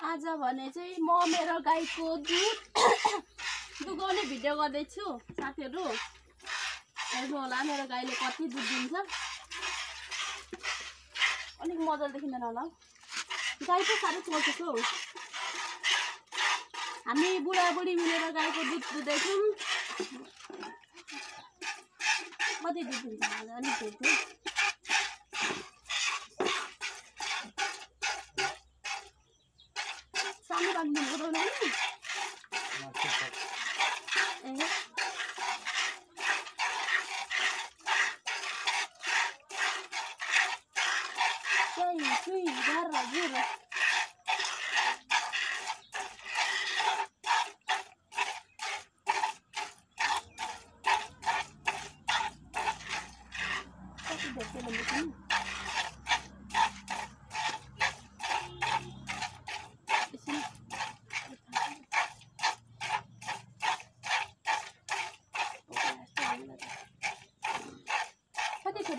आज भने चाहिँ म मेरो गाईको दुध दुगाउने भिडियो गर्दैछु साथीहरु। हेर्नु होला मेरो गाईले कति दुध दिन्छ। अलिक मजाले देखिँदैन होला। गाई चाहिँ साह्रै चल्छ हौ। हामी बुढाबुढी मिलेर गाईको दुध दुदैछौँ। कति दुध दिन्छ अलिक धेरै सानो राख्नु पर्दैन नि।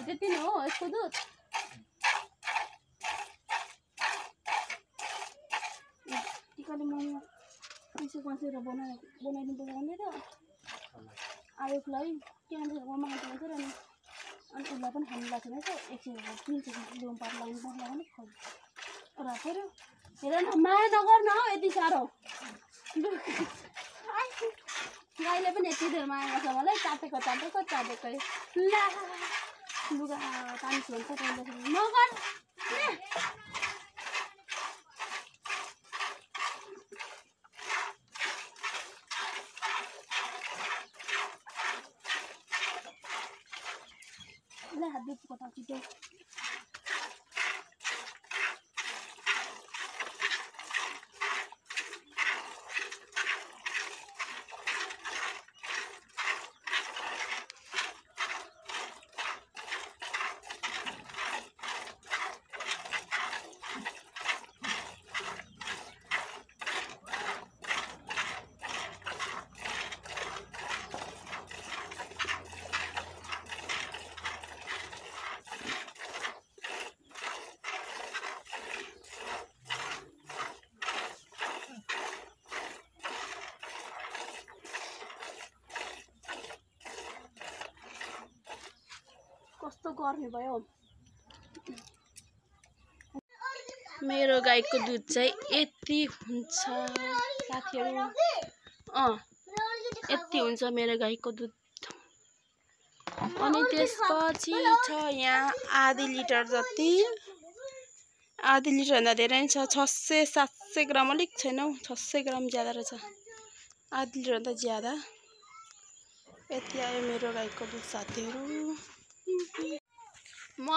त्यति नै हो यसको दुध। टिकाले मोमो पैसा कसेर बनाइदिनु पर्छ भनेर आयोगलाई त्यहाँनिर माग्नु पर्छ र अनि उसलाई पनि खानु लाग्छ रहेछ। 100 लोन पार लाग्नु पर्छ भने हेर न माया नगर न हौ यति साह्रो। गाईले पनि यति धेरै माया गर्छ मलाई। चाटेको ला लुगा पानी छोड्छ नगर ला दुध पटा छिटो। कस्तो गर्मी भयो। मेरो गाईको दुध चाहिँ यति हुन्छ साथीहरु। यति हुन्छ मेरो गाईको दुध। अनि त्यसपछि छ यहाँ आधी लिटर जति। आधी लिटर भन्दा धेरै नै छ। 600-700 ग्राम अलिक छैन हौ। 600 ग्राम ज्यादा रहेछ। आधी लिटर भन्दा ज्यादा। यति आयो मेरो गाईको दुध साथीहरु। म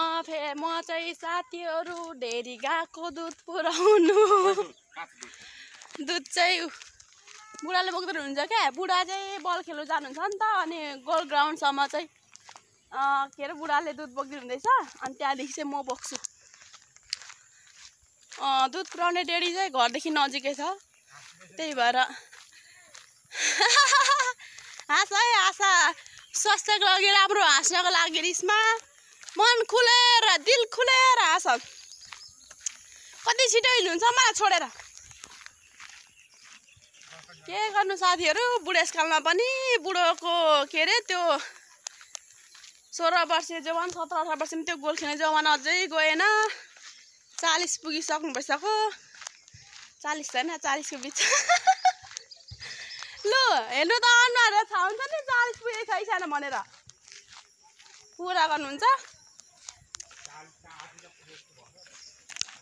चाहिँ साथीहरु डेरी गएको दुध पुराउनु। दुध चाहिँ बुढाले बोक्दै हुन्छ क्या। बुढा चाहिँ बल खेल्नु जानुहुन्छ नि त। अनि गोल ग्राउन्डसम्म चाहिँ के अरे बुढाले दुध बोक्दै हुँदैछ। अनि त्यहाँदेखि चाहिँ म बोक्छु। दुध पुराउने डेरी चाहिँ घरदेखि नजिकै छ। त्यही भएर हाँस है आशा स्वास्थ्यको लागि राम्रो। हाँस्नको लागि रिसमा मन खुलेर दिल खुलेर हाँस। कति छिटो हिँड्नुहुन्छ मलाई छोडेर। के गर्नु साथीहरु बुढेसकालमा पनि बुढोको के अरे त्यो 16 वर्षीय जवान 17-18 वर्षमा त्यो गोल खेल्ने जवान अझै गएन। 40 पुगिसक्नु भइसक्यो। 40 छैन 40 को बिच। लु हेर्नु त अनुहार थाहा हुन्छ नि 40 पुगे खै छैन भनेर। पुरा गर्नुहुन्छ।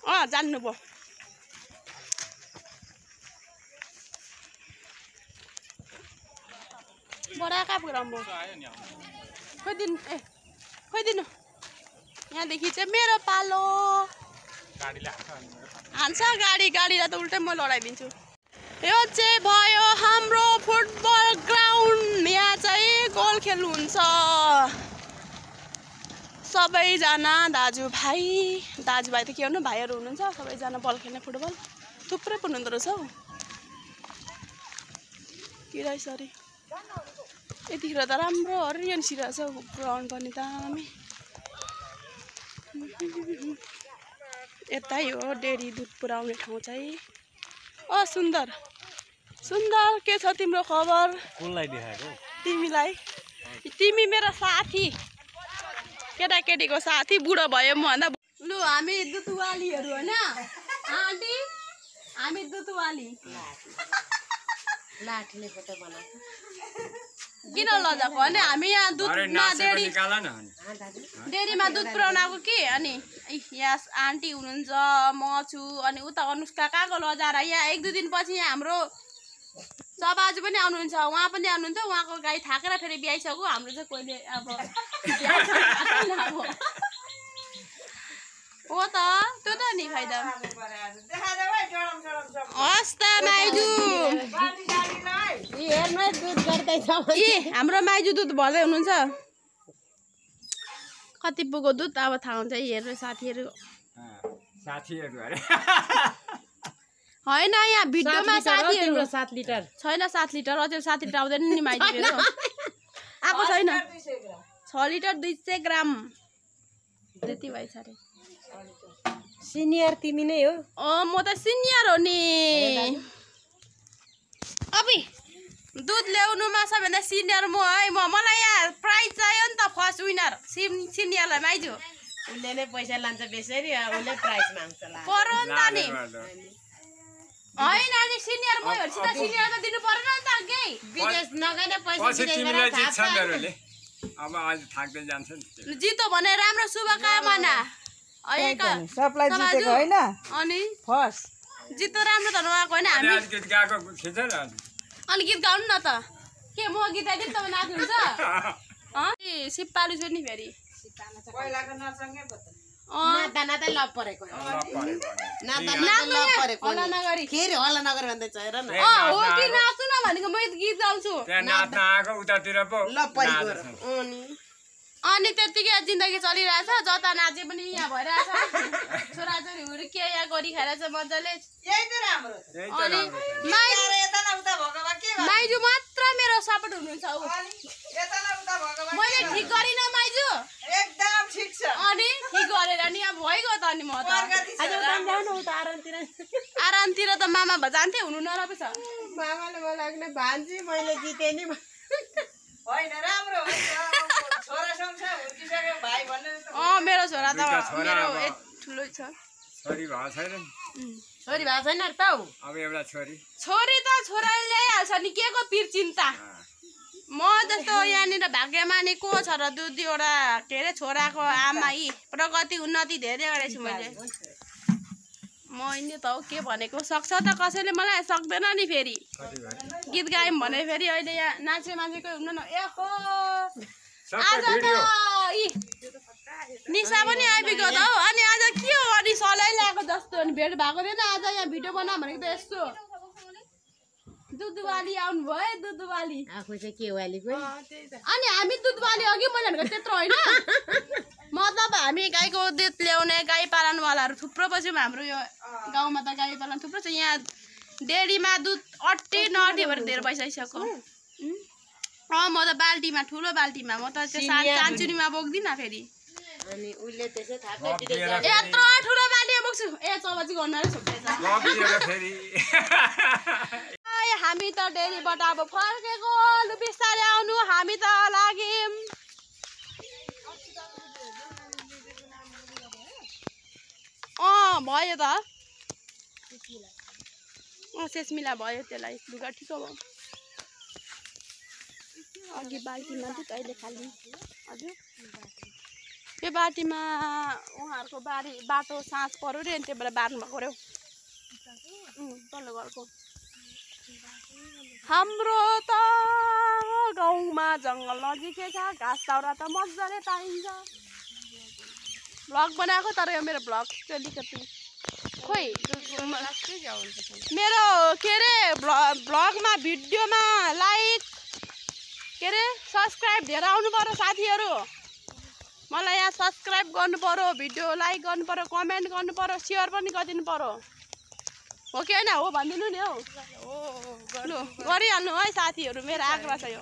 जान्नु भयो। बडा कहाँ पुग्राम भयो। खोइदिनु यहाँदेखि चाहिँ मेरो पालो हान्छ। गाडीलाई त उल्टै म लडाइदिन्छु। यो चाहिँ भयो हाम्रो फुटबल ग्राउन्ड। यहाँ चाहिँ गोल खेल्नुहुन्छ सबैजना दाजुभाइ त के भन्नु भाइहरू हुनुहुन्छ। सबैजना बल खेल्ने फुटबल थुप्रै पनि हुँदो रहेछ हौ। किराय सरी यतिखेर त राम्रो हरियो निसिरहेछ ग्राउन्ड पनि दामी। यतै हो डेरी दुध पुर्याउने ठाउँ चाहिँ। ओ सुन्दर सुन्दर के छ तिम्रो खबर कुनलाई देखाएको तिमीलाई तिमी मेरो साथी केटाकेटीको साथी बुढो भयो म भन्दा लु हामी दुतवालीहरू हैन आन्टी हामी दुतवाली लाठीले फोटो बनाएको किन लजाको अनि हामी यहाँ दुधमा डेरीमा दुध पुऱ्याउन आएको कि अनि यहाँ आन्टी हुनुहुन्छ म छु अनि उता अनुष्का कहाँको लजाएर यहाँ 1-2 दिनपछि यहाँ हाम्रो सबाजु पनि आउनुहुन्छ उहाँ पनि आउनुहुन्छ उहाँको गाई थाकेर फेरि बिहाइसक्यो हाम्रो चाहिँ कहिले अब हो त त्यो त नि फाइदा हस् त माइजू हेर्नु दुध गर्दैछ ए हाम्रो माइजू दुध भर्दै हुनुहुन्छ कति पुगो दुध अब थाहा हुन्छ हेर्नु साथीहरू अरे होइन यहाँ भिडियोमा साथीहरू 7 लिटर छैन 7 लिटर अझै 7 लिटर आउँदैन नि माइजू मेरो आएको छैन 6 लिटर 200 ग्राम त्यति भएछ अरे सिनियर तिमी नै हो म त सिनियर हो नि अबि दुध ल्याउनुमा सबैभन्दा सिनियर म है मलाई यहाँ प्राइज चाहियो नि त फर्स्ट विनर सिनियरलाई माइजू उसले नै पैसा लान्छ बेसरी उसले प्राइज माग्छ ला पर्यो नि त नि हैन अनि सिनियर महरूसित सिनियर त दिनु पर्दैन नि त के विदेश नगएर पैसा पछि तिमीलाई जित्छ मेरोले अब आज थाक्दै जान्छ नि जितो भने राम्रो शुभकामना सबलाई जितेको हैन अनि फर्स्ट जितो राम्रो त नआएको हैन हामी गीत गाएको खिच न अनि गीत गाउनु न त के म गीत गाइदिनु तपाईँ नाच्नुहुन्छ सिप्पालु छु नि फेरि पहिलाको नसँगै नाता नाता लप परेको नाता नाता लप परेको हल्ला नगरी फेरि हल्ला नगरी भन्दैछ हेर न हो कि नाच्नु न भनेको म गीत गाउँछु त्यहाँ नाच्न आएको उतातिर पो लप परेको अनि त्यतिकै जिन्दगी चलिरहेछ जता नाचे पनि यहाँ भइरहेछ छोराछोरी हुर्के यहाँ गरी खाइरहेछ मजाले यही त राम्रो अनि यता न उता भएको भए के गर्नु माइजू मात्र मेरो सपोर्ट हुनुहुन्छ यता न उता भएको भए मैले ठिक गरिन माइजू एकदम ठीक छ अनि ठिक गरेर नि अब भइगयो त अनि म त आज उता जाउँ उता आरामतिर त मामा जान्थे हुनु नराम्रो छ मामाले मलाई भान्जी मैले जिते नि होइन राम्रो हुन्छ छोरा सँगै हुर्किसक्यो भाइ भन्ने मेरो छोरा त मेरो ठुलो छ छोरी भएको छैन छोरी भएको छैन त अब एउटा छोरी त छोराले ल्याइहाल्छ नि के को पिर चिन्ता म जस्तो यहाँनिर भाग्यमानी को छ र 2-2वटा के अरे छोराको आमा यी प्रगति उन्नति धेरै गरेछु मैले म यिनी त हो के भनेको सक्छ त कसैले मलाई सक्दैन नि फेरि गीत गायौँ भने फेरि अहिले यहाँ नाचे मान्छेको हुनु न एहो आज त निशा पनि आइपुग्यो त हौ अनि आज के हो अनि सलाई ल्याएको जस्तो अनि भेट भएको थिएन आज यहाँ भिडियो बनाऊ भनेको त यस्तो दुधवाली आउनु भयो दुधवाली आफू चाहिँ के वालीको अनि हामी दुधवाली अघि मैले भनेको त्यत्रो होइन मतलब हामी गाईको दुध ल्याउने गाई पालनवालाहरू थुप्रो पछि हाम्रो यो गाउँमा त गाई पालन थुप्रो छ यहाँ डेरीमा दुध अट्टी नअट्टी भएर धेरै भइसकिसक्यो म त बाल्टीमा ठुलो बाल्टीमा म त त्यो चान्चुनीमा बोक्दिनँ फेरि अनि उले त्यसै थाक्दै यत्रो ठुलो बाल्टीमा बोक्छु चौबाजी गर्नु फेरि हामी त डेरीबाट अब फर्केको लु बिस्तारै आउनु हामी त लाग्यौँ भयो त सेस्मिला भयो त्यसलाई लुगा ठिक भयो अघि बाल्टीमा दुध अहिले खाली हजुर यो बाटीमा उहाँहरूको बाटो साँझ पऱ्यो रे अनि त्यही भएर बार्नु भएको रे तल्लो घरको हाम्रो त गाउँमा जङ्गल नजिकै छ घाँस दाउरा त मजाले पाइन्छ भ्लग बनाएको तर यो मेरो भ्लग चाहिँ अलिकति खोइ मेरो के अरे भ्लगमा भिडियोमा लाइक के अरे सब्सक्राइब धेरै आउनु पर्यो साथीहरू मलाई यहाँ सब्सक्राइब गर्नु पर्यो भिडियो लाइक गर्नु पर्यो कमेन्ट गर्नु पर्यो सेयर पनि गरिदिनु पर्यो हो कि होइन हो भनिदिनु नि हौ लु गरिहाल्नु है साथीहरू मेरो आग्रह छ यो